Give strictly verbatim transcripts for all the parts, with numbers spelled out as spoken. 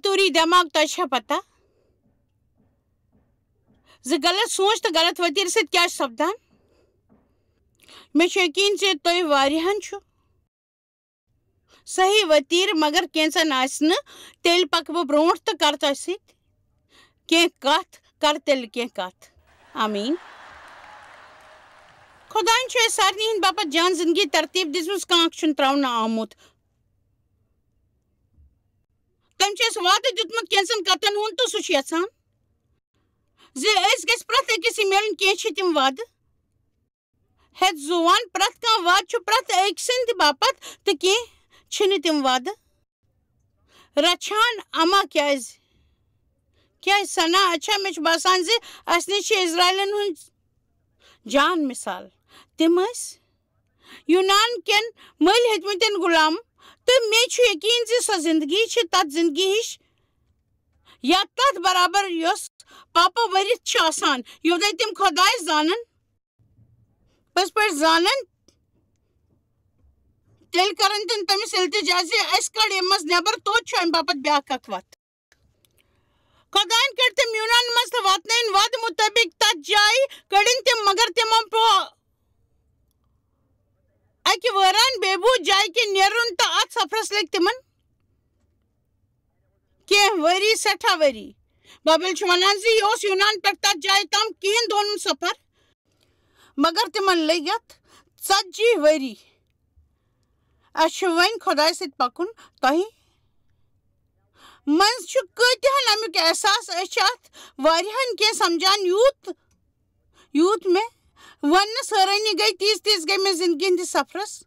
توٗری دٮ۪ماغ، تۄہہِ چھا پتہ زِ غلط سونٛچ تہٕ غلط وتیرٕ سۭتۍ کیٛاہ چھُ سپدان؟ مےٚ چھُ یقیٖن زِ تُہۍ واریاہن چھُ صحیح وتیرٕ، مگر کینٛژن آسہِ نہٕ۔ تیٚلہِ پکہٕ بہٕ برونٛٹھ تہٕ کرٕ تۄہہِ سۭتۍ کینٛہہ کتھ، کرٕ تیٚلہِ کینٛہہ کتھ۔ آمیٖن۔ خۄدایَن چھُ اَسہِ سارنٕے ہٕنٛدِ باپتھ جان زندگی ترتیٖب دِژمٕژ، کانٛہہ اکھ چھُنہٕ ترٛاونہٕ آمُت۔ تٔمۍ چھُ اَسہِ وعدٕ دیُتمُت کینٛژن کتھن ہُنٛد، تہٕ سُہ چھُ یژھان زِ أسۍ گژھِ پرٛٮ۪تھ أکِس یہِ میلُن۔ کینٛہہ چھِ تِم وعدٕ ہٮ۪تھ زُوان، پرٛٮ۪تھ کانٛہہ وعدٕ چھُ پرٛٮ۪تھ أکۍ سٕنٛدِ باپتھ، تہٕ کینٛہہ چھِنہٕ تِم وعدٕ رچھان۔ اما کیٛازِ؟ کیٛازِ سنا؟ اچھا، مےٚ چھُ باسان زِ اَسہِ نِش چھِ اسرائیلن ہٕنٛز جان مثال۔ تِم ٲسۍ یونان کٮ۪ن مٔلۍ ہیٚتمٕتٮ۪ن غلام، تہٕ مےٚ چھُ یقیٖن زِ سۄ زندگی چھِ تَتھ زندگی ہِش یا تَتھ برابر، یۄس پاپہٕ ؤرِتھ چھِ آسان۔ یوٚدَے تِم خۄداے زانَن، پٔزۍ پٲٹھۍ زانَن، تیٚلہِ کَرَن تِم تٔمِس التجا زِ اَسہِ کَڑ ییٚمہِ منٛز نٮ۪بر، توتہِ چھُ اَمہِ باپتھ بیٛاکھ اکھ وَتھ۔ خۄدایَن کٔڑۍ تِم یونان منٛز تہٕ واتنٲوِن وعدٕ مُطٲبِق تَتھ جایہِ، کٔڑِن تِم، مگر تِمو پیوٚو اَکہِ وٲران بے بوٗ جایہِ کِنۍ نیرُن، تہٕ اَتھ سفرَس لٔگۍ تِمَن کینٛہہ ؤری، سٮ۪ٹھاہ ؤری۔ بابل چھُ وَنان زِ یہِ اوس یونان پٮ۪ٹھ تَتھ جایہِ تام کِہیٖنۍ دۄن ہُنٛد سفر، مگر تِمَن لٔگۍ اَتھ ژتجی ؤری۔ اَسہِ چھُ وۄنۍ خۄدایہِ سۭتۍ پَکُن۔ تۄہہِ منٛز چھُ کۭتِہَن اَمیُک احساس؟ أسۍ چھِ اَتھ واریاہَن کینٛہہ سَمجھان، یوٗت، یوٗت مےٚ وَننَس حٲرٲنی گٔے، تیٖژ تیٖژ گٔے مےٚ زِندگی ہِنٛدِس سفرَس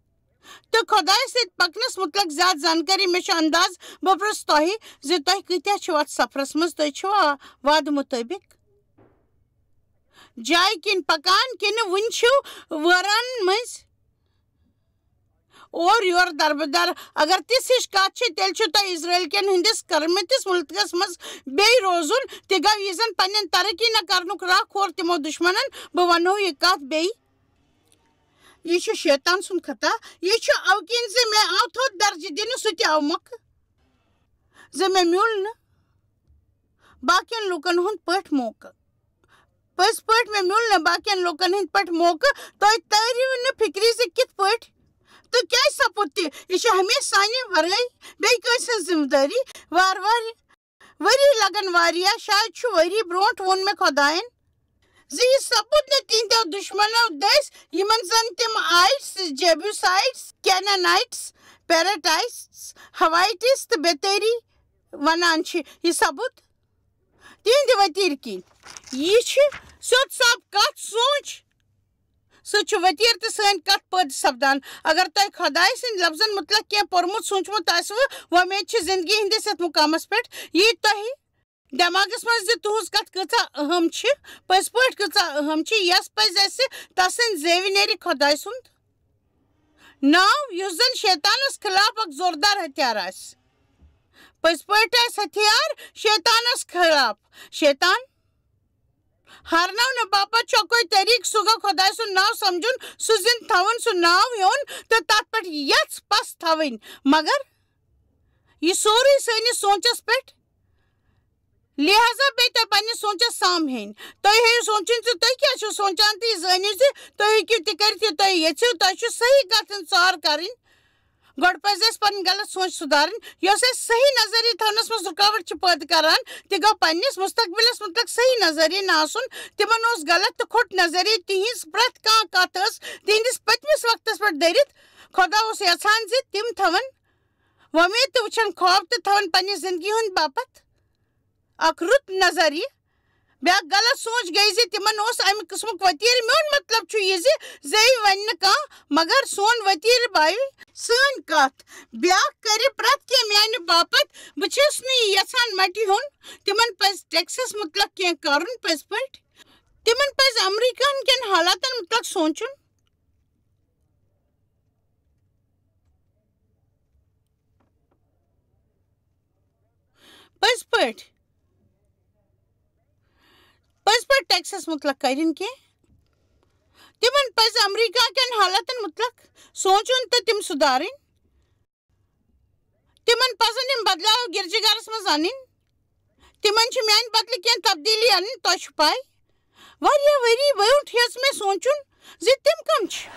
تہٕ خۄدایَس سۭتۍ پَکنَس مُتعلِق زیادٕ زانکٲری۔ مےٚ چھُ انداز، بہٕ پرٛژھٕ تۄہہِ زِ تۄہہِ کۭتیٛاہ چھِو اَتھ سفرَس منٛز؟ تُہۍ چھِوا وعدٕ مُطٲبِق جایہِ کِنۍ پَکان کِنہٕ وُنہِ چھِو وٲران مٔنٛزۍ اورٕ یورٕ دربٕدر؟ اگر تِژھ ہِش کتھ چھِ، تیٚلہِ چھُ تۄہہِ اسرائیل کٮ۪ن ہٕنٛدِس کرمٕتِس مُلکس منٛز بیٚیہِ روزُن۔ تہِ گوٚو، یہِ زن پنٕنٮ۪ن ترقی نہ کرنُک راہ کھور تِمو دُشمنن۔ بہٕ ونہو یہِ کتھ بیٚیہِ۔ یہِ چھُ شیطان سُنٛد خطا۔ یہِ چھُ اَوٕ کِنۍ زِ مےٚ آو تھوٚد درجہٕ دِنہٕ، سُہ تہِ آو مۄکھٕ زِ مےٚ میوٗل نہٕ باقین لوٗکن ہُنٛد پٲٹھۍ موقعہٕ۔ پٔزۍ پٲٹھۍ، مےٚ میوٗل نہٕ باقین لوٗکن ہٕنٛدۍ پٲٹھۍ موقعہٕ۔ تۄہہِ تٲرِو نہٕ فِکرِ زِ کِتھ پٲٹھۍ تہٕ کیٛازِ سپُد تہِ۔ یہِ چھُ ہمیشہٕ سانہِ ورٲے بیٚیہِ کٲنٛسہِ ہٕنٛز ذِمہٕ دٲری۔ وارٕ وارٕ ؤری لگن واریاہ، شاید چھُ ؤری برونٛٹھ ووٚن مےٚ خۄدایَن زِ یہِ سپُد نہٕ تِہنٛدیو دُشمنو دٔسۍ، یِمن زن تِم آیٹس، جیبوسائٹس، کینانائٹس، پیریٹائٹس، ہوائٹس تہٕ بیتٲری ونان چھِ۔ یہِ سپُد تِہنٛدِ وتیرٕ کِنۍ۔ یہِ چھِ سیوٚد صاف کتھ۔ سونٛچ، سُہ چھُ وتیر تہٕ سٲنۍ کتھ پٲدٕ سپدان۔ اگر تۄہہِ خۄدایہِ سٕنٛدۍ لفظن مُتعلق کینٛہہ پوٚرمُت سوٗنٛچمُت آسِوٕ، وۄمید چھِ زندگی ہٕنٛدِس یتھ مُقامس پٮ۪ٹھ یی تۄہہِ دٮ۪ماغس منٛز زِ تُہٕنٛز کتھ کۭژاہ اہم چھِ، پٔزۍ پٲٹھۍ کۭژاہ اہم چھِ، یس پزِ اسہِ تسٕنٛدۍ زیوِ نیرِ خۄداے سُنٛد ناو، یُس زن شیطانس خلاف اکھ زوردار ہتھیار آسہِ۔ پٔزۍ پٲٹھۍ آسہِ ہتھیار شیطانس خلاف۔ شیطان ہارناونہٕ باپتھ چھُ اکوے طریٖقہٕ، سُہ گوٚو خۄداے سُنٛد ناو سمجھُن، سُہ زِنٛدٕ تھاوُن، سُہ ناو ہیوٚن تہٕ تتھ پٮ۪ٹھ یژھ پژھ تھاوٕنۍ۔ مگر یہِ سورُے سٲنِس سونٛچس پٮ۪ٹھ، لہذا بیٚیہِ تۄہہِ پننِس سونٛچس سام ہیٚنۍ۔ تُہۍ ہیٚیِو سونٛچُن زِ تُہۍ کیٛاہ چھِو سونٛچان، تہٕ یہِ زٲنِو زِ تُہۍ ہیٚکِو تہِ کٔرِتھ یہِ تۄہہِ یژھِو۔ تۄہہِ چھُ صحیح کتھ ہٕنٛز ژار کرٕنۍ۔ گۄڈٕ پزِ اَسہِ پنٕنۍ غلط سونٛچ سُدھارٕنۍ، یۄس اَسہِ صحیح نظریہِ تھاونس منٛز رُکاوٹ چھِ پٲدٕ کران۔ تہِ گوٚو پننِس مستقبلس مُتعلق صحیح نظریہِ نہٕ آسُن۔ تِمن اوس غلط تہٕ کھوٚٹ نظریہِ۔ تِہنٛز پرٛٮ۪تھ کانٛہہ کتھ ٲس تِہنٛدِس پٔتمِس وقتس پٮ۪ٹھ دٔرِتھ۔ خۄدا اوس یژھان زِ تِم تھاون وۄمید تہٕ وٕچھن خواب تہٕ تھاون پننہِ زندگی ہٕنٛدِ باپتھ اکھ رُت نظریہِ۔ بیٛاکھ غلط سونٛچ گٔے زِ تِمن اوس امہِ قٕسمُک وتیرٕ۔ میون مطلب چھُ یہِ زِ زیوِ ونہِ نہٕ کانٛہہ، مگر سون وتیرٕ باوِ سٲنۍ کتھ۔ بیٛاکھ کرِ پرٛٮ۪تھ کینٛہہ میانہِ باپتھ۔ بہٕ چھَس نہٕ یہِ یژھان مٹہِ ہیوٚن۔ تِمن پزِ ٹیکسس مُتعلق کینٛہہ کرُن پٔزۍ پٲٹھۍ۔ تِمن پزِ امریکہن کٮ۪ن حالاتن مُتعلق سونٛچُن۔ پٔزۍ پٲٹھۍ، پٔزۍ پٲٹھۍ ٹیکسس مُتعلق کرٕنۍ کینٛہہ۔ تِمن پزِ امریکہ کٮ۪ن حالاتن مُتعلق سونٛچُن تہٕ تِم سُدھارٕنۍ۔ تِمن پزن یِم بدلاو گرجہٕ گرس منٛز انٕنۍ۔ تِمن چھِ میانہِ بدلہٕ کینٛہہ تبدیٖلی انٕنۍ، تۄہہِ چھُ پَے۔ واریاہ ؤری برٛونٛٹھ ہیٚژ مےٚ سونٛچُن زِ تِم کم چھِ۔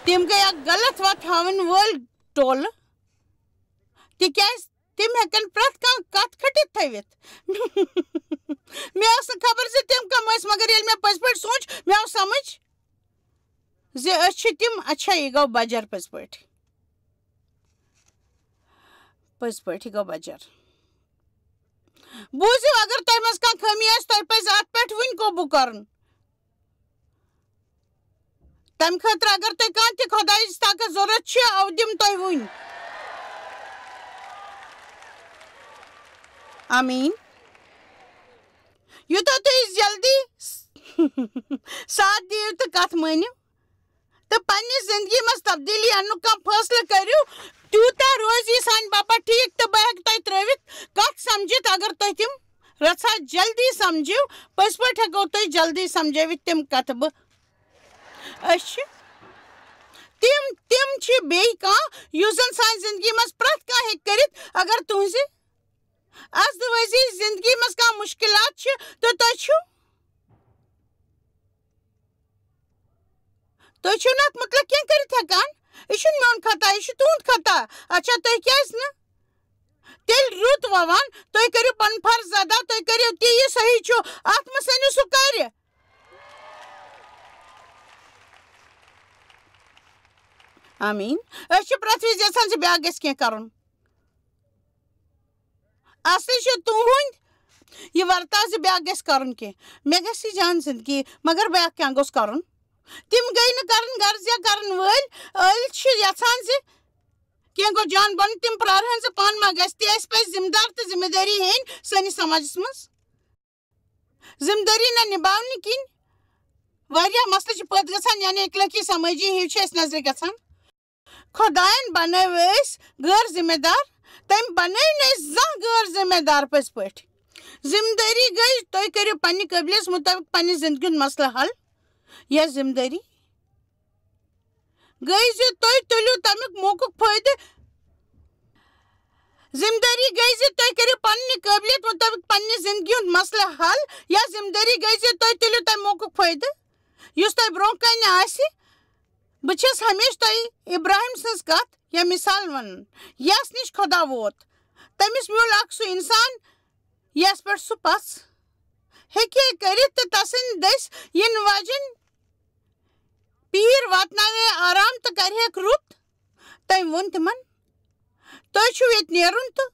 تِم گٔے اکھ غلط وتھ ہاوَن وٲلۍ ٹولہٕ، تِکیازِ تِم ہٮ۪کن پرٛٮ۪تھ کانٛہہ کتھ کھٔٹِتھ تھٲوِتھ۔ مےٚ ٲس نہٕ خبر زِ تِم کم ٲسۍ، مگر ییٚلہِ مےٚ پٔزۍ پٲٹھۍ سونٛچ، مےٚ آو سمجھ زِ أسۍ چھِ تِم۔ اچھا، یہِ گوٚو بجر پٔزۍ پٲٹھۍ۔ پٔزۍ پٲٹھۍ، یہِ گوٚو بجر۔ بوٗزِو، اگر تۄہہِ منٛز کانٛہہ خٲمی آسہِ، تۄہہِ پزِ اتھ پٮ۪ٹھ وُنۍ قوبوٗ کرُن۔ تمہِ خٲطرٕ، اگر تۄہہِ کانٛہہ تہِ خۄدایِچ طاقت ضروٗرت چھِ، او دِم تۄہہِ وُنۍ۔ آمیٖن۔ یوٗتاہ تُہۍ جلدی ساتھ دِیِو تہٕ کتھ مٲنِو، تہٕ پننہِ زندگی منٛز تبدیٖلی اننُک کانٛہہ فٲصلہٕ کٔرِو، تیوٗتاہ روزِ یہِ سانہِ باپتھ ٹھیٖک، تہٕ بہٕ ہٮ۪کہٕ تۄہہِ ترٲوِتھ کتھ سمجھِتھ۔ اگر تُہۍ تِم رژھا جلدی سمجھِو، پٔزۍ پٲٹھۍ ہٮ۪کو تُہۍ جلدی سمجھٲوِتھ تِم کتھٕ۔ بہٕ، أسۍ چھِ تِم، تِم چھِ بیٚیہِ کانٛہہ یُس زن سانہِ زندگی منٛز پرٛٮ۪تھ کانٛہہ ہیٚکہِ کٔرِتھ۔ اگر تُہنٛزِ ازدواجی زندگی منٛز کانٛہہ مشکلات چھِ، تہٕ تُہۍ چھِو تُہۍ چھِو نہٕ اتھ متعلق کینٛہہ کٔرِتھ ہٮ۪کان۔ یہِ چھُنہٕ میون خطا، یہِ چھُ تُہُنٛد خطا۔ اچھا، تُہۍ کیٛازِ نہٕ تیٚلہِ رُت وَوان؟ تُہۍ کٔرِو پنُن فرض ادا، تُہۍ کٔرِو تی یہِ صحیح چھُ۔ اتھ منٛز ژھٕنِو سُہ کَرِ۔ آمیٖن۔ أسۍ چھِ پرٛٮ۪تھ وِزِ یژھان زِ بیٛاکھ گژھِ کینٛہہ کرُن۔ اصلی چھُ تُہُنٛد یہِ ورتاو زِ بیٛاکھ گژھِ کرُن کینٛہہ۔ مےٚ گژھِ یہِ جان زندگی، مگر بیٛاکھ کیٛاہ گوٚژھ کرُن؟ تِم گٔے نہٕ کرن غرض یا کرن وٲلۍ۔ ٲلۍ چھِ یژھان زِ کینٛہہ گوٚو جان بنُن، تِم پرارہن زِ پانہٕ ما گژھِ تہِ۔ اَسہِ پزِ ذمہٕ دار تہٕ ذمہٕ دٲری ہیٚنۍ سٲنِس سماجس منٛز۔ ذمہٕ دٲری نہ نباونہٕ کِنۍ واریاہ مسلہٕ چھِ پٲدٕ گژھان، یعنی اخلٲقی سمٲجی ہیوٗ چھِ اَسہِ نظرِ گژھان۔ خۄدایَن بنٲوۍ أسۍ غٲر ذمہٕ دار، تٔمۍ بنٲوۍ نہٕ أسۍ زانٛہہ غٲر ذمہٕ دار پٔزۍ پٲٹھۍ۔ ذمہٕ دٲری گٔے، تُہۍ کٔرِو پننہِ قٲبلیت مطٲبق پننہِ زندگی ہُنٛد مسلہٕ حل۔ یا ذمہٕ دٲری گٔے زِ تُہۍ تُلِو تَمیُک موقعُک فٲیدٕ۔ ذمہٕ دٲری گٔے زِ تُہۍ کٔرِو پننہِ قٲبلیت مطٲبق پننہِ زندگی ہُنٛد مسلہٕ حل۔ یا ذمہٕ دٲری گٔے زِ تُہۍ تُلِو تَمہِ موقعُک فٲیدٕ، یُس تۄہہِ برٛونٛہہ کنہِ آسہِ۔ بہٕ چھَس ہمیشہِ تۄہہِ ابراہیم سٕنٛز کتھ یا مثال ونان، یس نِش خۄدا ووت۔ تٔمِس میوٗل اکھ سُہ انسان، یس پٮ۪ٹھ سُہ پژھ ہیٚکہِ ہے کٔرِتھ تہٕ تسٕنٛدِ دٔسۍ یِنہٕ واجٮ۪ن پیٖر واتناوِ ہے آرام تہٕ کرِ ہیٚکھ رُت۔ تٔمۍ ووٚن تِمن، "تُہۍ چھِو ییٚتہِ نیرُن تہٕ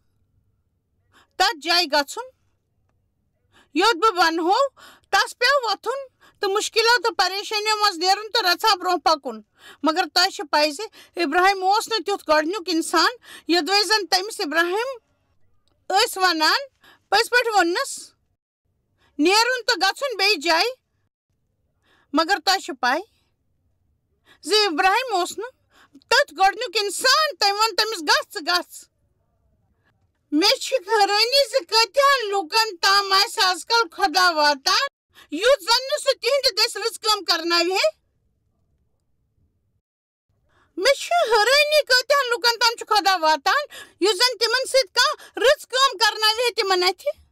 تتھ جایہِ گژھُن، یوٚت بہٕ ونہو، تس پیوٚو وۄتھُن تہٕ مُشکِلو تہٕ پریشٲنیو منٛز نیرُن تہٕ رژھا برونٛہہ پکُن۔ مگر تۄہہِ چھِ پَے زِ ابراہیم اوس نہٕ تیُتھ گۄڈٕنیُک انسان، یوٚدوَے زن تٔمِس ابراہیم ٲسۍ ونان، پٔزۍ پٲٹھۍ ووٚننس، نیرُن تہٕ گژھُن بیٚیہِ جایہِ۔ مگر تۄہہِ چھِ پَے زِ ابراہیم اوس نہٕ تٔتھۍ گۄڈٕنیُک انسان، تٔمۍ ووٚن تٔمِس، 'گژھ، ژٕ گژھ.'" مےٚ چھِ حٲرٲنی زِ کۭتیٛاہن لوٗکن تام آسہِ از کل خۄدا واتان، یُتھ زن نہٕ سُہ تِہنٛدِ دٔسۍ رٕژ کٲم کرناوِ ہے۔ مےٚ چھِ حٲرٲنی کۭتیٛاہن لوٗکن تام چھُ خۄدا واتان، یُس زن تِمن سۭتۍ کانٛہہ رٕژ کٲم کرناوِ ہے تِمن اَتھِ۔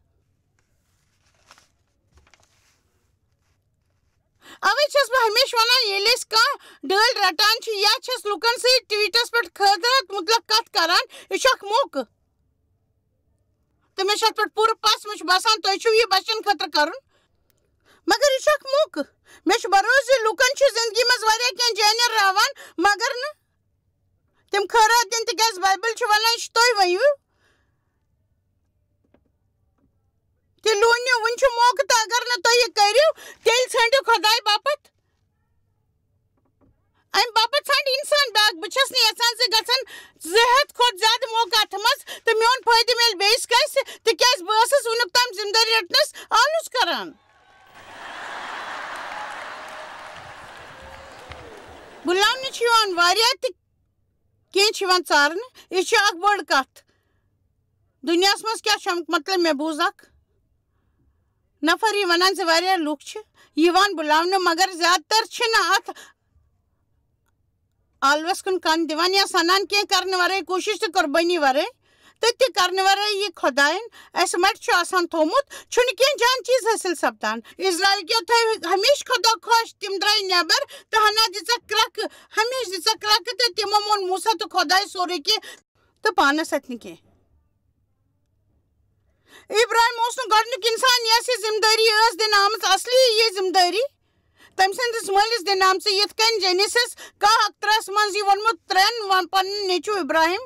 اوے چھَس بہٕ ہمیشہِ وَنان، ییٚلہِ أسۍ کانٛہہ ڈٲلۍ رَٹان چھِ یا چھَس لُکَن سۭتۍ ٹویٖٹَس پٮ۪ٹھ خٲطرٕ مُتلق کَتھ کَران، یہِ چھُ اَکھ موقعہٕ۔ تہٕ مےٚ چھُ اَتھ پٮ۪ٹھ پوٗرٕ پَژھ، مےٚ چھُ باسان، تۄہہِ چھُو یہِ بَچَن خٲطرٕ کَرُن۔ مگر یہِ چھُ اَکھ موقعہٕ۔ مےٚ چھُ بھروسہٕ زِ لُکَن چھُ زِندگی منٛز واریاہ کینٛہہ جینر راوان، مگر نہٕ تِم خٲرات دِنۍ، تِکیٛازِ بایبل چھُ وَنان، یہِ چھُ تُہۍ ؤنِو۔ تہِ لوٗنِو، وُنہِ چھُ موقعہٕ، تہٕ اگر نہٕ تُہۍ یہِ کٔرِو، تیٚلہِ ژھٲنٛڈِو خۄداے باپتھ۔ اَمہِ باپتھ ژھانٛڈِ اِنسان بیٛاکھ۔ بہٕ چھَس نہٕ یَژھان زِ گژھن زٕ ہَتھ کھۄتہٕ زیادٕ موقعہٕ اَتھٕ منٛز تہٕ میون فٲیدٕ میلہِ بیٚیِس کٲنٛسہِ، تِکیٛازِ بہٕ ٲسٕس وُنیُک تام ذِمہٕ دٲری رَٹنَس آلُژ کران۔ بُلاونہٕ چھِ یِوان واریاہ تہٕ کینٛہہ چھِ یِوان ژارنہٕ۔ یہِ چھِ اَکھ بٔڑ کَتھ۔ دُنیاہَس منٛز کیٛاہ چھُ اَمیُک مطلب؟ مےٚ بوٗز اَکھ نفر یہِ وَنان زِ واریاہ لُکھ چھِ یِوان بُلاونہٕ، مگر زیادٕ تر چھِنہٕ اَتھ آلوَس کُن کَن دِوان یا سَنان کینٛہہ کَرنہٕ وَرٲے، کوٗشِش تہٕ قۄربٲنی وَرٲے، تہٕ تہِ کَرنہٕ وَرٲے یہِ خۄدایَن اَسہِ مَٹہِ چھُ آسان تھوٚومُت، چھُنہٕ کینٛہہ جان چیٖز حٲصِل سَپدان۔ اِسرائیل کیو تھٲوۍ ہمیشہِ خۄدا خۄش، تِم درٛاے نٮ۪بَر تہٕ ہنا دِژَکھ کرٛکھٕ، ہمیشہِ دِژَکھ کرٛکھٕ، تہٕ تِمو مون موسیٰ تہٕ خۄدایَس سورُے کینٛہہ تہٕ پانَس اَتھِ نہٕ کینٛہہ۔ ابراہیم اوس نہٕ گۄڈٕنیُک انسان، یس یہِ ذمہٕ دٲری ٲس دِنہٕ آمٕژ۔ اصلی یہِ ذمہٕ دٲری تٔمۍ سٕنٛدِس مٲلِس دِنہٕ آمژٕ، یِتھ کٔنۍ جینیسس کاہ اکترہس منٛز یہِ ووٚنمُت ترٛٮ۪ن ون-، پنُن نیٚچوٗ ابراہیم،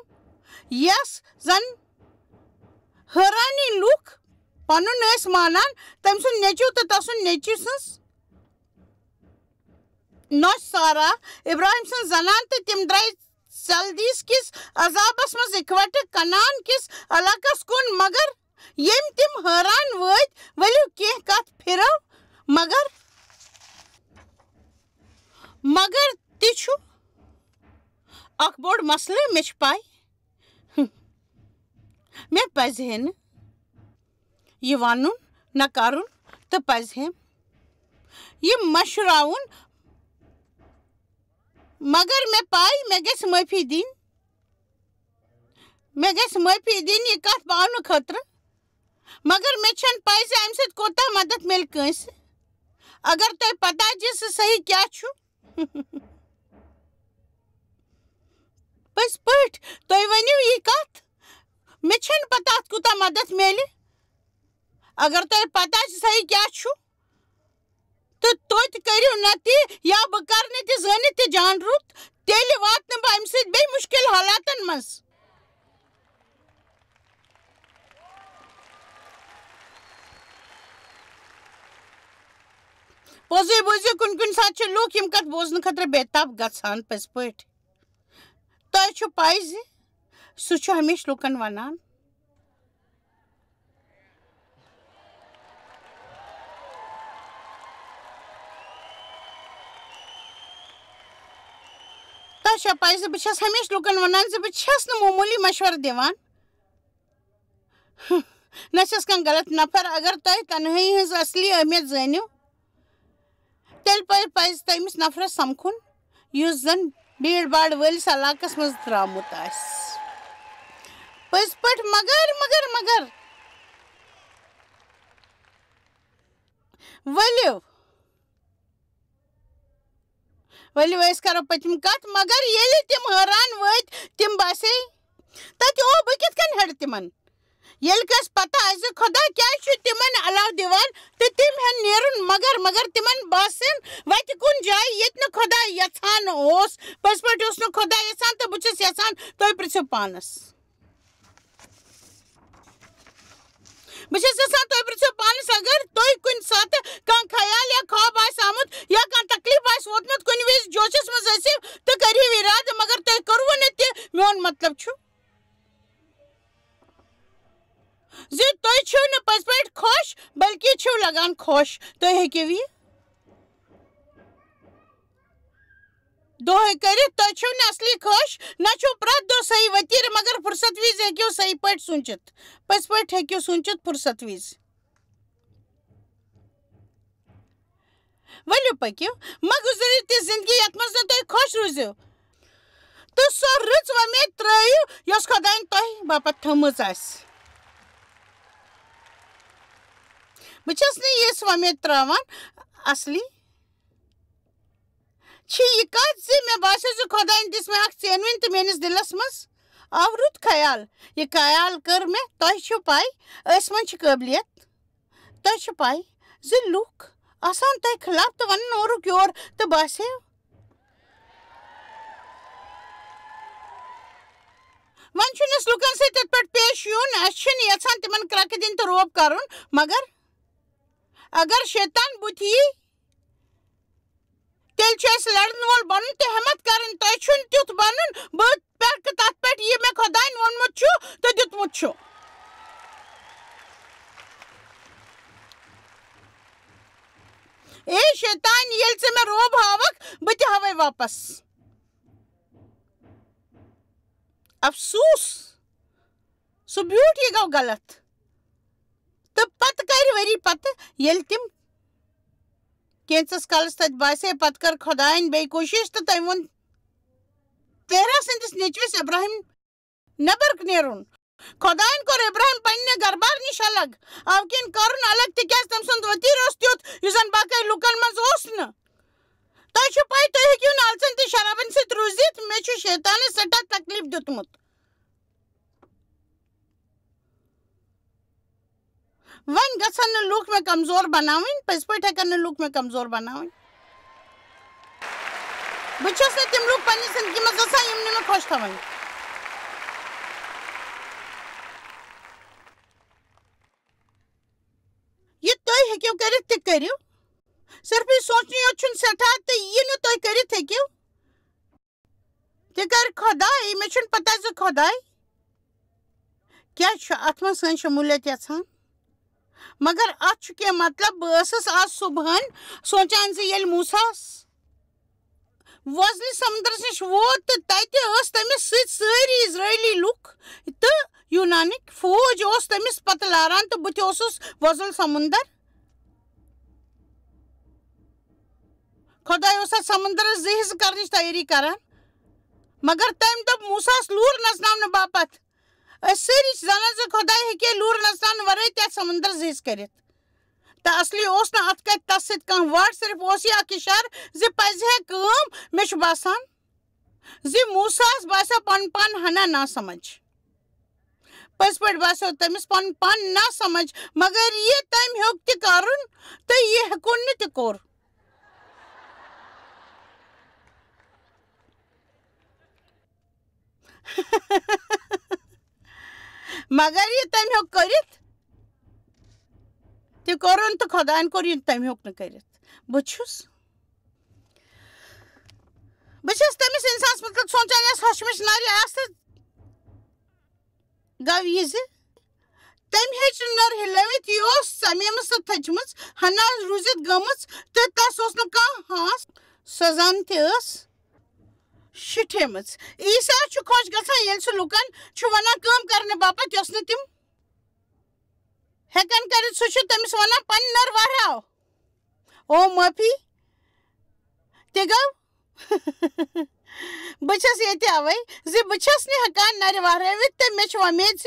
یس زن حٲرانی لُکھ پنُن ٲسۍ مانان، تٔمۍ سُنٛد نیٚچوٗ تہٕ تسُنٛد نیٚچوٗ سٕنٛز نۄش سارا، ابراہیم سٕنٛز زنان، تہٕ تِم درٛاے سلدیس کِس عذابس منٛز اِکوٹہٕ کنعان کِس علاقس کُن، مگر ییٚمۍ تِم حٲران وٲتۍ، ؤلِو کینٛہہ کتھ پھِرو، مگر، مگر تہِ چھُ اکھ بوٚڑ مسلہٕ، مےٚ چھِ پَے، مےٚ پزِ ہے نہٕ یہِ ونُن نہ کرُن، تہٕ پزِ ہے یہِ مشراوُن، مگر مےٚ پَے مےٚ گژھِ معٲفی دِنۍ۔ مےٚ گژھِ معٲفی دِنۍ یہِ کَتھ باونہٕ خٲطرٕ، مگر مےٚ چھَنہٕ پَے زِ اَمہِ سۭتۍ کوٗتاہ مدد میلہِ کٲنٛسہِ۔ اگر تۄہہِ پَتہ زِ سُہ صحیح کیٛاہ چھُ، پٔزۍ پٲٹھۍ تُہۍ ؤنِو یہِ کَتھ، مےٚ چھَنہٕ پَتہ اَتھ کوٗتاہ مدد میلہِ۔ اگر تۄہہِ پَتہ زِ صحیح کیٛاہ چھُ، تہٕ توتہِ کٔرِو نہٕ تہِ، یا بہٕ کرٕ نہٕ تہِ زٲنِتھ تہِ جان رُت، تیٚلہِ واتنہٕ بہٕ اَمہِ سۭتۍ بیٚیہِ مُشکِل حالاتن منٛز۔ پوٚزُے بوٗزِو، کُنہِ کُنہِ ساتہٕ چھِ لوٗکھ یِم کَتھ بوزنہٕ خٲطرٕ بے تاب گژھان پٔزۍ پٲٹھۍ۔ تۄہہِ چھُ پَے زِ سُہ چھُ ہمیشہِ لوٗکَن وَنان، تۄہہِ چھا پَے زِ بہٕ چھَس ہمیشہِ لوٗکَن وَنان زِ بہٕ چھَس نہٕ معموٗلی مَشوَرٕ دِوان۔ نہ چھَس کانٛہہ غلط نفر۔ اگر تۄہہِ تنہٲیی ہٕنٛز اصلی اہمیت زٲنِو، تیٚلہِ پَزِ، پَزِ تٔمِس نفرَس سَمکھُن، یُس زَن بھیڑ باڑ وٲلِس علاقَس منٛز درٛامُت آسہِ۔ پٔزۍ پٲٹھۍ، مگر، مگر، مگر، ؤلِو۔ ؤلِو أسۍ کرو پٔتِم کتھ، مگر ییٚلہِ تِم حٲران وٲتۍ، تِم باسے تتہِ، او، بہٕ کِتھ کٔنۍ ہٮ۪رٕ تِمن؟ ییٚلہِ کٲنٛسہِ پتہ آسہِ زِ خۄدا کیٛازِ چھُ تِمن علاوٕ دِوان تہٕ تِم ہٮ۪ن نیرُن، مگر، مگر تِمن باسن وتہِ کُن جایہِ ییٚتہِ نہٕ خۄدا یژھان اوس۔ پٔزۍ پٲٹھۍ اوس نہٕ خۄدا یژھان، تہٕ بہٕ چھُس یژھان تُہۍ پرژھِو پانس۔ بہٕ چھَس یژھان تُہۍ پرٛژھِو پانَس، اگر تۄہہِ کُنہِ ساتہٕ کانٛہہ خیال یا خواب آسہِ آمُت یا کانٛہہ تکلیٖف آسہِ ووتمُت، کُنہِ وِزِ جوشَس منٛز ٲسِو تہٕ کٔرِو اِرادٕ، مگر تۄہہِ کوٚروٕ نہٕ تہِ۔ میون مطلب چھُ زِ تُہۍ چھِو نہٕ پٔزۍ پٲٹھۍ خۄش، بلکہِ چھِو لگان خۄش۔ تُہۍ ہیٚکِو یہِ دۄہے کٔرِتھ، تُہۍ چھِو نہٕ اصلی خۄش، نہ چھِو پرٛٮ۪تھ دۄہ صحیح وتیرٕ، مگر فرصت وِزِ ہیٚکِو صحیح پٲٹھۍ سوٗنٛچِتھ۔ پٔزۍ پٲٹھۍ ہیٚکِو سوٗنٛچِتھ فرصت وِزِ۔ ؤلِو پٔکِو، مہ گُزٲرِو تِژھ زندگی یَتھ منٛز نہٕ تُہۍ خۄش روٗزِو۔ تہٕ سۄ رٕژ وۄمید ترٛٲیِو، یۄس خۄدایَن تۄہہِ باپتھ تھٲومٕژ آسہِ۔ بہٕ چھَس نہٕ یِژھ وۄمید ترٛاوان اصلی۔ چھِ یہِ کَتھ زِ مےٚ باسیو زِ خۄدایَن دِژ مےٚ اَکھ ژینوٕنۍ تہٕ میٛٲنِس دِلَس منٛز آو رُت خیال۔ یہِ خیال کٔر مےٚ، تۄہہِ چھُو پَے، أسۍ منٛز چھِ قٲبلیت۔ تۄہہِ چھُو پَے زِ لُکھ آسان تۄہہِ خلاف تہٕ وَنان اورُک یور تہٕ باسیو۔ وۄنۍ چھُنہٕ اَسہِ لُکَن سۭتۍ تِتھ پٲٹھۍ پیش یُن، اَسہِ چھِنہٕ یَژھان تِمَن کرٛٮ۪کہٕ دِنۍ تہٕ روب کَرُن، مگر اگر شیطان بُتھِ یی، تیٚلہِ چھُ اَسہِ لڑن وول بنُن تہٕ ہمت کرٕنۍ۔ تۄہہِ چھُنہٕ تیُتھ بنُن۔ بہٕ پٮ۪کہٕ تتھ پٮ۪ٹھ، یہِ مےٚ خۄدایَن ووٚنمُت چھُ تہٕ دیُتمُت چھُ۔ اے شیطان، ییٚلہِ ژٕ مےٚ روب ہاوکھ، بہٕ تہِ ہاوے واپس۔ افسوس، سُہ بیوٗٹھ، یہِ گوٚو غلط۔ تہٕ پتہٕ کَرِ ؤری پتہٕ، ییٚلہِ تِم کینٛژَس کالَس تَتہِ باسے، پتہٕ کٔر خۄدایَن بیٚیہِ کوٗشِش تہٕ تٔمۍ ووٚن، تیرہ سٕنٛدِس نیٚچوِس ابراہیم نٮ۪بر نیرُن۔ خۄدایَن کوٚر ابراہیم پننہِ گربار نِش الگ، اَوٕ کِنۍ کوٚرُن الگ، تِکیازِ تٔمۍ سُنٛد ؤتیٖر اوس تیُتھ یُس زَن باقٕے لوٗکن منٛز اوس نہٕ۔ تۄہہِ چھُ پَے، تُہۍ ہیٚکِو نہٕ اَلژَن تہٕ شرابَن سۭتۍ روٗزِتھ، مےٚ چھُ شیطانَس سٮ۪ٹھاہ تکلیٖف دیُتمُت۔ وۄنۍ گژھن نہٕ لوٗکھ مےٚ کمزور بناوٕنۍ، پٔزۍ پٲٹھۍ ہٮ۪کن نہٕ لوٗکھ مےٚ کمزور بناوٕنۍ۔ بہٕ چھَس نہٕ تِم لوٗکھ پننہِ زندگی منٛز یژھان، یِم نہٕ مےٚ خۄش تھاوٕنۍ۔ یہِ تُہۍ ہیٚکِو کٔرِتھ، تہِ کٔرِو۔ صرف یہِ سونٛچنٕے یوت چھُنہٕ سٮ۪ٹھاہ، تہٕ یہِ نہٕ تُہۍ کٔرِتھ ہیٚکِو، تہِ کَرِ خۄداے۔ مےٚ چھُنہٕ پَتہ زِ خۄداے کیٛاہ چھُ اَتھ منٛز سٲنۍ شموٗلیت یَژھان۔ مگر اَتھ چھُ کینٛہہ مطلب۔ بہٕ ٲسٕس آز صُبحن سونٛچان زِ ییٚلہِ موسیٰ ہَس وۄزلہِ سمندرس نِش ووت تہٕ تَتہِ ٲس تٔمِس سۭتۍ سٲری اسرائیلی لُکھ تہٕ یونانٕکۍ فوج اوس تٔمِس پتہٕ لاران تہٕ بہٕ تہِ اوسُس وۄزُل سمندر۔ خۄداے اوس اَتھ سمندرس زٕ حصہٕ کرنٕچ تیٲری کران، مگر تٔمۍ دوٚپ موسیٰ ہَس لوٗر نژناونہٕ باپتھ۔ أسۍ سٲری چھِ زانان زِ خۄداے ہیٚکہِ لوٗر نژناونہٕ ورٲے تہِ اَتھ سمندرس زٕ حصہٕ کٔرِتھ۔ تہٕ اصلی اوس نہٕ اَتھ کَتھِ تَس سۭتۍ کانٛہہ وَٹ، صرف اوس یہِ اَکھ اِشارٕ زِ پَزِ ہے کٲم۔ مےٚ چھُ باسان زِ موسیٰ ہَس باسیو پَنُن پان ہنا ناسمجھ۔ پٔزۍ پٲٹھۍ باسیو تٔمِس پَنُن پان ناسمجھ، مگر یہِ تٔمۍ ہیوٚک تہِ کَرُن تہٕ یہِ ہیوٚکُن نہٕ تہِ کوٚر۔ مگر یہِ تٔمۍ ہیوٚک کٔرِتھ، تہِ کوٚرُن تہٕ خۄدایَن کوٚر یہِ تٔمۍ ہیوٚک نہٕ کٔرِتھ۔ بہٕ چھُس، بہٕ چھَس تٔمِس اِنسانَس مُتعلِق سونٛچان، یَس ہۄچھمٕچ نَرِ آسہٕ۔ گوٚو یہِ زِ تٔمۍ ہیٚچ نہٕ نٔر ہِلٲوِتھ، یہِ اوس ژَمیمٕژ تہٕ تھٔچمٕژ، ہنا روٗزِتھ گٔمٕژ، تہٕ تَس اوس نہٕ کانٛہہ ہانٛس۔ سۄ زَن تہِ ٲس شِٹھیمٕژ۔ عیسیٰ چھُ خۄش گژھان، ییٚلہِ سُہ لُکَن چھُ وَنان کٲم کرنہٕ باپتھ، یۄس نہٕ تِم ہٮ۪کَن کٔرِتھ۔ سُہ چھُ تٔمِس وَنان، "پنٕنۍ نٔر وَراو۔" او معٲفی، تہِ گوٚو۔ بہٕ چھَس ییٚتہِ اَوَے زِ بہٕ چھَس نہٕ ہٮ۪کان نَرِ وَرٲوِتھ، تہٕ مےٚ چھُ وۄمید زِ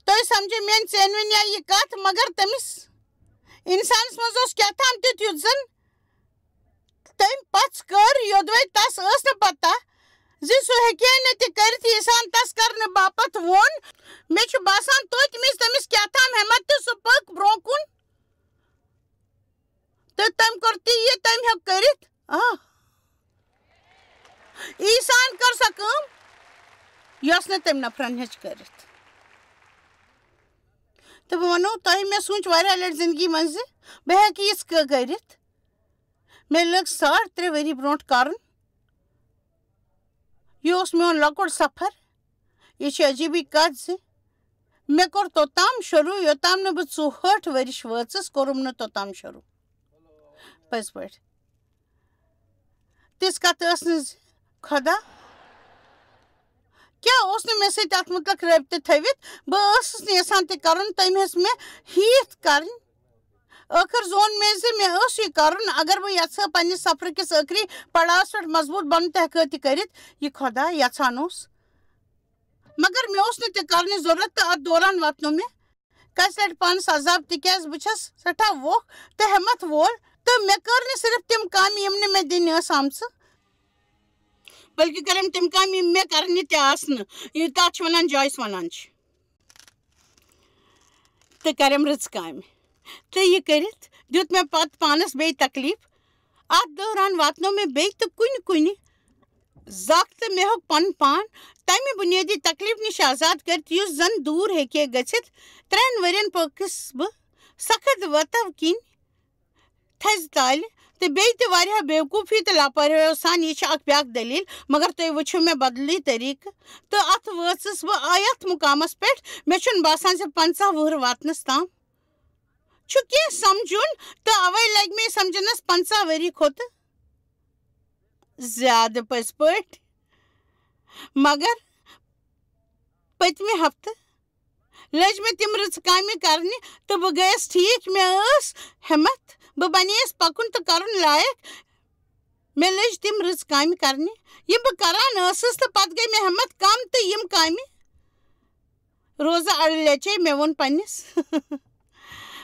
تُہۍ سَمجھِو میٛٲنۍ ژینوٕنۍ یا یہِ کَتھ، مگر تٔمِس اِنسانَس منٛز اوس کیٛاہ تام تیُتھ، یُتھ زَن تٔمۍ پَژھ کٔر، یوٚدوَے تَس ٲس نہٕ پَتہ زِ سُہ ہیٚکہِ ہے نہٕ تہِ کٔرِتھ، یہِ سان تَس کرنہٕ باپتھ ووٚن۔ مےٚ چھُ باسان، توتہِ مِژ تٔمِس کیٛاہ تام ہٮ۪مَتھ تہٕ سُہ پٔکۍ برٛونٛہہ کُن۔ تہٕ تٔمۍ کوٚر تہِ یہِ تٔمۍ ہیوٚک کٔرِتھ۔ آ، عیسیٰ ہن کٔر سۄ کٲم، یۄس نہٕ تٔمۍ نفرن ہیٚچ کٔرِتھ۔ تہٕ بہٕ وَنو تۄہہِ، مےٚ سوٗنٛچ واریاہ لَٹہِ زِندگی منٛز زِ بہٕ ہیٚکہٕ یِژھ کٲ کٔرِتھ۔ مےٚ لٔگ ساڑ ترٛےٚ ؤری برونٛٹھ کَرُن۔ یہِ اوس میون لۄکُٹ سفر۔ یہِ چھِ عجیٖبٕے کَتھ زِ مےٚ کوٚر توٚتام شروٗع، یوٚتام نہٕ بہٕ ژُہٲٹھ ؤرِش وٲژٕس، کوٚرُم نہٕ توٚتام شروٗع۔ پٔزۍ پٲٹھۍ۔ تِژھ کَتھ ٲس نہٕ زِ خۄدا کیٛاہ اوس نہٕ مےٚ سۭتۍ اَتھ مُتعلِق رٲبطہٕ تھٲوِتھ؟ بہٕ ٲسٕس نہٕ یَژھان تہِ کَرُن، تٔمۍ ہیٚژ مےٚ ہیٚتھ کَرٕنۍ۔ ٲخٕر زون مےٚ زِ مےٚ اوس یہِ کَرُن، اگر بہٕ یَژھٕ پنٛنِس سفرٕ کِس ٲخری پڑاوَس پٮ۪ٹھ مضبوٗط بَنُن تہِ ہٮ۪کہٕ ہا تہِ کٔرِتھ، یہِ خۄدا یَژھان اوس۔ مگر مےٚ اوس نہٕ تہِ کَرنٕچ ضروٗرت، تہٕ اَتھ دوران واتنوو مےٚ کَژِ لَٹہِ پانَس عذاب، تِکیٛازِ بہٕ چھَس سٮ۪ٹھاہ ووکھ تہٕ ہٮ۪مَتھ وول، تہٕ مےٚ کٔر نہٕ صرف تِم کامہِ، یِم نہٕ مےٚ دِنہِ ٲس آمژٕ، بلکہِ کٔرٕم تِم کامہِ، یِم مےٚ کَرنہِ تہِ آسہٕ نہٕ۔ یہِ تَتھ چھِ وَنان، جویِس وَنان چھِ۔ تہٕ کَرٮ۪م رٕژ کامہِ۔ تہٕ یہِ کٔرِتھ دیُت مےٚ پَتہٕ پانَس بیٚیہِ تکلیٖف۔ اَتھ دوران واتنوو مےٚ بیٚیہِ تہٕ کُنہِ کُنہِ زَکھ تہٕ مےٚ ہیوٚک پَنُن پان تَمہِ بُنیٲدی تکلیٖف نِش آزاد کٔرِتھ، یُس زَن دوٗر ہیٚکہِ ہے گٔژھِتھ۔ ترٛٮ۪ن ؤرِین پٔکٕس بہٕ سخت وَتو کِنۍ تھزِ تالہِ تہٕ بیٚیہِ تہِ واریاہ بیوقوٗفی تہٕ لاپرواہی سان۔ یہِ چھِ اکھ بیاکھ دٔلیٖل، مگر تُہۍ وٕچھِو مےٚ بدلٕے طریٖقہٕ۔ تہٕ اَتھ وٲژٕس بہٕ آ-، یَتھ مُقامَس پٮ۪ٹھ، مےٚ چھُنہٕ باسان زِ پنٛژاہ وُہُر واتنَس تام چھُ کینٛہہ سَمجھُن، تہٕ اَوَے لَگہِ مےٚ سَمجھنَس پنٛژاہ ؤری کھۄتہٕ زیادٕ پٔزۍ پٲٹھۍ۔ مگر پٔتمہِ ہفتہٕ لٔج مےٚ تِم رٕژٕ کامہِ کرنہِ تہٕ بہٕ گٔیَس ٹھیٖک۔ مےٚ ٲس ہمت، بہٕ بنییَس پکُن تہٕ کرُن لایق۔ مےٚ لٔج تِم رٕژ کامہِ کرنہِ، یِم بہٕ کران ٲسٕس، تہٕ پتہٕ گٔے مےٚ ہمت کم، تہٕ یِم کامہِ روزٕ اڑٕ لچے۔ مےٚ ووٚن پننِس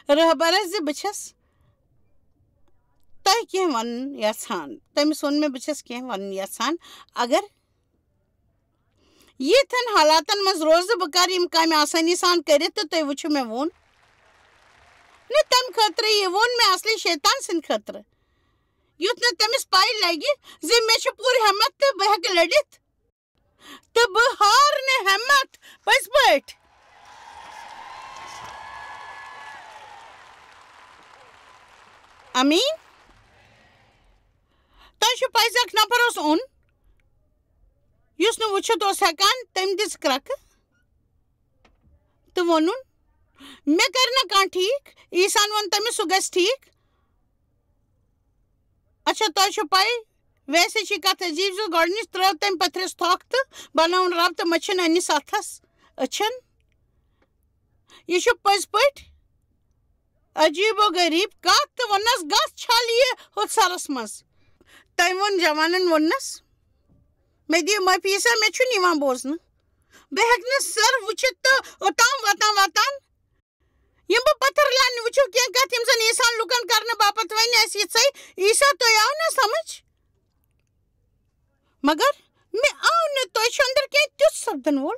رہبرس زِ بہٕ چھَس تۄہہِ کینٛہہ وَنُن یَژھان۔ تٔمِس ووٚن مےٚ، بہٕ چھَس کینٛہہ وَنُن یَژھان۔ اگر یِتھٮ۪ن حالاتن منٛز روزٕ، بہٕ کرٕ یِم کامہِ آسٲنی سان کٔرِتھ، تہٕ تُہۍ وٕچھِو مےٚ ووٚن نہٕ تَمہِ خٲطرٕ، یہِ ووٚن مےٚ اصلی شیطان سٕنٛدِ خٲطرٕ، یُتھ نہٕ تٔمِس پَے لَگہِ زِ مےٚ چھِ پوٗرٕ ہٮ۪مت تہٕ بہٕ ہٮ۪کہٕ لٔڑِتھ۔ تہٕ بہٕ ہار نہٕ ہٮ۪مت، پٔزۍ پٲٹھۍ۔ امیٖن۔ تۄہہِ چھُ پَے زِ اکھ نفر اوس اوٚن، یُس نہٕ وٕچھِتھ اوس ہٮ۪کان، تٔمۍ دِژ کرٛکہٕ تہٕ ووٚنُن، "مےٚ کَرِ نہ کانٛہہ ٹھیٖک؟" عیسیٰ ہن ووٚن تٔمِس، "سُہ گژھِ ٹھیٖک۔" اچھا، تۄہہِ چھو پَے، ویسے چھِ کَتھ عجیٖب زِ گۄڈٕنِچ ترٛٲو تٔمۍ پٔتھرِس تھۄکھ تہٕ بَنٲوٕن رَب تہٕ مٔچھِن أنِس اَتھَس أچھَن۔ یہِ چھُ پٔزۍ پٲٹھۍ عجیٖب و غریٖب کَتھ تہٕ ووٚننَس، "گژھ چھَل یہِ ہُتھ سَرَس منٛز۔" تٔمۍ ووٚن جوانَن، ووٚننَس، "مےٚ دِیِو معٲفی، یہِ سا مےٚ چھُنہٕ یِوان بوزنہٕ۔ بہٕ ہٮ۪کہٕ نہٕ سَر وٕچھِتھ تہٕ اوٚتام واتان واتان یِم بہٕ پتھر لانہِ وٕچھِو کینٛہہ کتھ یِم زن عیسیٰ ہن لُکن کرنہٕ باپتھ ونہِ اَسہِ یِژھے، عیسیٰ تۄہہِ آو نا سمجھ؟ مگر مےٚ آو نہٕ تۄہہِ چھُ أنٛدرٕ کینٛہہ تیُتھ سپدن وول،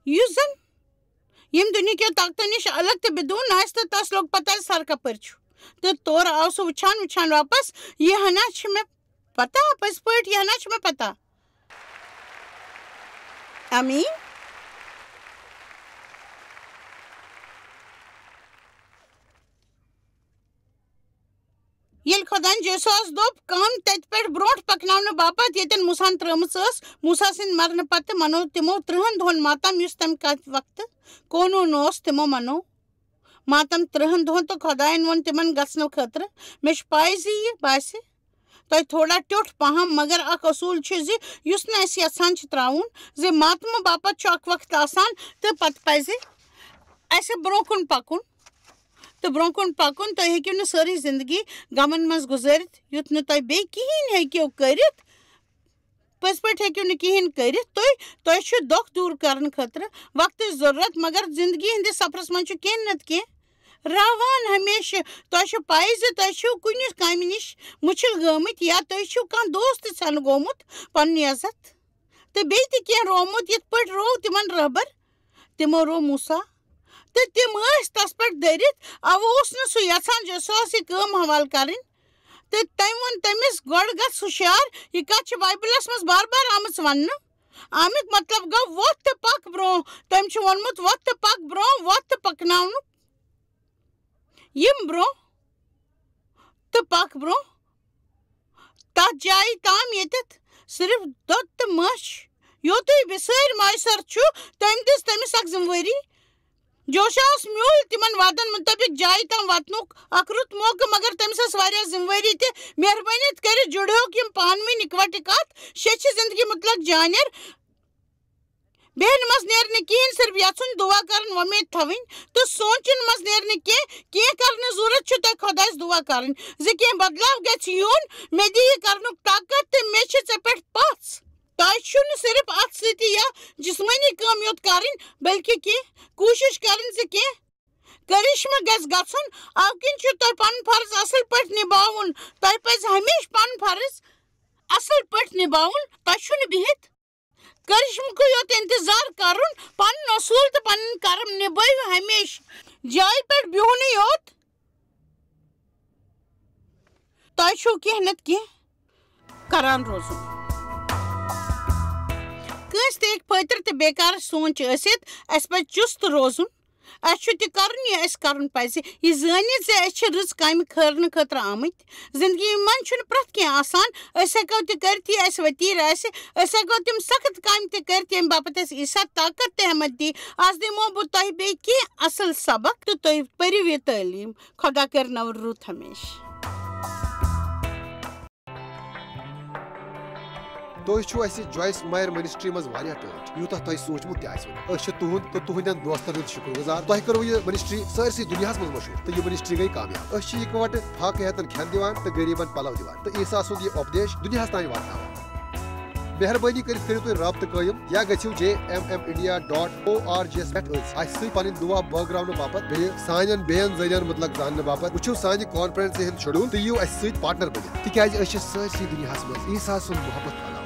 یُس زن ییٚمہِ دُنیہکیو طاقتو نِش الگ تہٕ بدون آسہِ، تہٕ تس لوٚگ پتہ زِ سر کپٲرۍ چھُ۔ تہٕ تورٕ آو سُہ وٕچھان وٕچھان واپس، یہِ ہنا چھِ مےٚ پتہ، پٔزۍ پٲٹھۍ یہِ ہنا چھِ مےٚ پتہ۔ آمیٖن۔ ییٚلہِ خۄدایَن جوشوَس دوٚپ، کٲم تَتہِ پٮ۪ٹھ برٛونٛٹھ پَکناونہٕ باپتھ، ییٚتٮ۪ن موسیٰ ہَن ترٛٲومٕژ ٲس، موسیٰ سٕنٛدِ مرنہٕ پتہٕ منوو تِمو ترٛہَن دۄہَن ماتم، یُس تَمہِ کتھ وقتہٕ قونوٗن اوس، تِمو منوو ماتم ترٛہَن دۄہَن، تہٕ خۄدایَن ووٚن تِمن گژھنہٕ خٲطرٕ۔ مےٚ چھِ پَے زِ یہِ باسہِ تۄہہِ تھوڑا ٹیوٚٹھ پہم، مگر اکھ اصوٗل چھُ زِ یُس نہٕ أسۍ یژھان چھِ ترٛاوُن، زِ ماتمہٕ باپتھ چھُ اکھ وقت آسان تہٕ پتہٕ پزِ اسہِ برٛونٛہہ کُن پکُن تہٕ برٛونٛہہ کُن پکُن۔ تُہۍ ہیٚکِو نہٕ سٲرٕے زندگی غمن منٛز گُزٲرِتھ، یُتھ نہٕ تۄہہِ بیٚیہِ کِہیٖنۍ ہیٚکِو کٔرِتھ۔ پٔزۍ پٲٹھۍ ہیٚکِو نہٕ کِہیٖنۍ کٔرِتھ تُہۍ۔ تۄہہِ چھُ دۄکھ دوٗر کرنہٕ خٲطرٕ وقتٕچ ضروٗرت، مگر زندگی ہٕنٛدِس سفرس منٛز چھُ کینٛہہ نتہٕ کینٛہہ روان ہمیشہٕ۔ تۄہہِ چھُ پَے زِ تۄہہِ چھِو کُنہِ کامہِ نِش مُچھِل گٲمٕتۍ یا تُہۍ چھِو کانٛہہ دوست ژھٮ۪نہٕ گوٚمُت پنُن عزت۔ تہٕ بیٚیہِ تہِ کینٛہہ روومُت، یِتھ پٲٹھۍ روو تِمن رہبر، تِمو روو موسیٰ۔ تہٕ تِم ٲسۍ تس پٮ۪ٹھ دٔرِتھ، اَوٕ اوس نہٕ سُہ یژھان زِ سُہ ٲس یہِ کٲم حوالہٕ کرٕنۍ۔ تہٕ تٔمۍ ووٚن تٔمِس، "گۄڈٕ گژھ ہُشیار، یہِ کتھ چھِ بایبلس منٛز بار بار آمٕژ وننہٕ۔ اَمیُک مطلب گوٚو، وۄتھ تہٕ پکھ برٛونٛہہ۔" تٔمۍ چھُ ووٚنمُت، "وۄتھ تہٕ پکھ برٛونٛہہ، وۄتھ تہٕ پکناونہٕ یِم برٛونٛہہ تہٕ پکھ برٛونٛہہ تتھ جایہِ تام، ییٚتٮ۪تھ صرف دۄد تہٕ ماچھ چھُ۔ یوتُے بِسٲرۍ میسر چھُ۔" تٔمۍ دِژ تٔمِس اکھ ذمہٕ وٲری۔ جوشاہَس میوٗل تِمن وعدن مُطٲبِق جایہِ تام واتنُک اکھ رُت موقعہٕ، مگر تٔمِس ٲس واریاہ ذمہٕ وٲری تہِ۔ مہربٲنی کٔرِتھ جُڑہوکھ یِم پانہٕ ؤنۍ اِکوٹہٕ کتھ۔ شیٚچھِ زندگی مُتلق جانیر بیہنہٕ منٛز نیرِ نہٕ کِہیٖنۍ، صرف یژھُن، دُعا کرُن، وۄمید تھاوٕنۍ تہٕ سونٛچُن منٛز نیرِ نہٕ کینٛہہ۔ کینٛہہ کرنٕچ ضروٗرت چھُ تۄہہِ خۄدایَس دُعا کرٕنۍ زِ کینٛہہ بدلاو گژھِ یُن، مےٚ دِ یہِ کرنُک طاقت تہٕ مےٚ چھِ ژےٚ پٮ۪ٹھ پژھ۔ تۄہہِ چھُنہٕ صرف اتھ سۭتۍ یا جسمٲنی کٲم یوت کرٕنۍ، بلکہِ کینٛہہ کوٗشش کرٕنۍ زِ کینٛہہ کرشمہٕ گژھِ گژھُن۔ اَوٕ کِنۍ چھُ تۄہہِ پنُن فرض اصل پٲٹھۍ نباوُن۔ تۄہہِ پزِ ہمیشہٕ پنُن فرض اصل پٲٹھۍ نباوُن۔ تۄہہِ چھُنہٕ بِہِتھ کرشمہٕ کُے یوت انتظار کرُن۔ پنُن اصوٗل تہٕ پنٕنۍ کرم نبٲوِو ہمیشہٕ۔ جایہِ پٮ۪ٹھ بِہُنٕے یوت۔ تۄہہِ چھُو کینٛہہ نتہٕ کینٛہہ کران روزُن۔ کٲنٛسہِ تہِ ہیٚکہِ پھٲتِر تہٕ بیکار سونٛچ ٲسِتھ۔ اَسہِ پزِ چُست روزُن۔ اَسہِ چھُ تہِ کرُن، یہِ اَسہِ کرُن پزِ۔ یہِ زٲنِتھ زِ أسۍ چھِ رٕژ کامہِ کھٲرنہٕ خٲطرٕ آمٕتۍ۔ زندگی منٛز چھُنہٕ پرٛٮ۪تھ کینٛہہ آسان۔ أسۍ ہٮ۪کو تہِ کٔرِتھ، یہِ اَسہِ وتیٖر آسہِ۔ أسۍ ہٮ۪کو تِم سخت کامہِ تہِ کٔرِتھ، ییٚمہِ باپتھ اَسہِ عیسیٰ طاقت تہٕ ہٮ۪مت دی۔ از دِمو بہٕ تۄہہِ بیٚیہِ کینٛہہ اصل سبق تہٕ تُہۍ پٔرِو یہِ تعلیٖم۔ خۄدا کٔرِنو رُت ہمیشہٕ۔ تُہۍ چھِو اَسہِ جویس مایر منسٹری منٛز واریاہ ٹٲٹھۍ، یوٗتاہ تۄہہِ سوٗنٛچمُت تہِ آسِوٕ نہٕ۔ أسۍ چھِ تُہُنٛد تہٕ تُہٕنٛدٮ۪ن دوستن ہُنٛد شُکر گُزار۔ تۄہہِ کٔروٕ یہِ منسٹری سٲرسٕے دُنیاہَس منٛز مشہوٗر تہٕ یہِ منسٹری گٔے کامیاب۔ أسۍ چھِ یِکوَٹہٕ فاقہٕ ہیتن کھٮ۪ن دِوان تہٕ غریٖبن پلو دِوان تہٕ عیسیٰ سُنٛد یہِ اُپدیش دُنیاہَس تام واتناوان۔ مہربٲنی کٔرِتھ کٔرِو تُہۍ رابطہٕ قٲیِم یا گٔژھِو J M M India dot O R G یَس پٮ۪ٹھ أتھۍ اَسہِ سۭتۍ پنٕنۍ دُعا بٲگراونہٕ باپتھ، بیٚیہِ سانٮ۪ن بیٚین ذٔریعن مُتلق زاننہٕ باپتھ۔ وٕچھِو سانہِ کانفرنسہِ ہُنٛد شیڈول تہٕ یِیِو اَسہِ سۭتۍ پارٹنر بٔنِتھ، تِکیازِ أسۍ چھِ سٲرسٕے دُنیاہَس منٛز عیسیٰ سُنٛد محبت پھٔہلاوان۔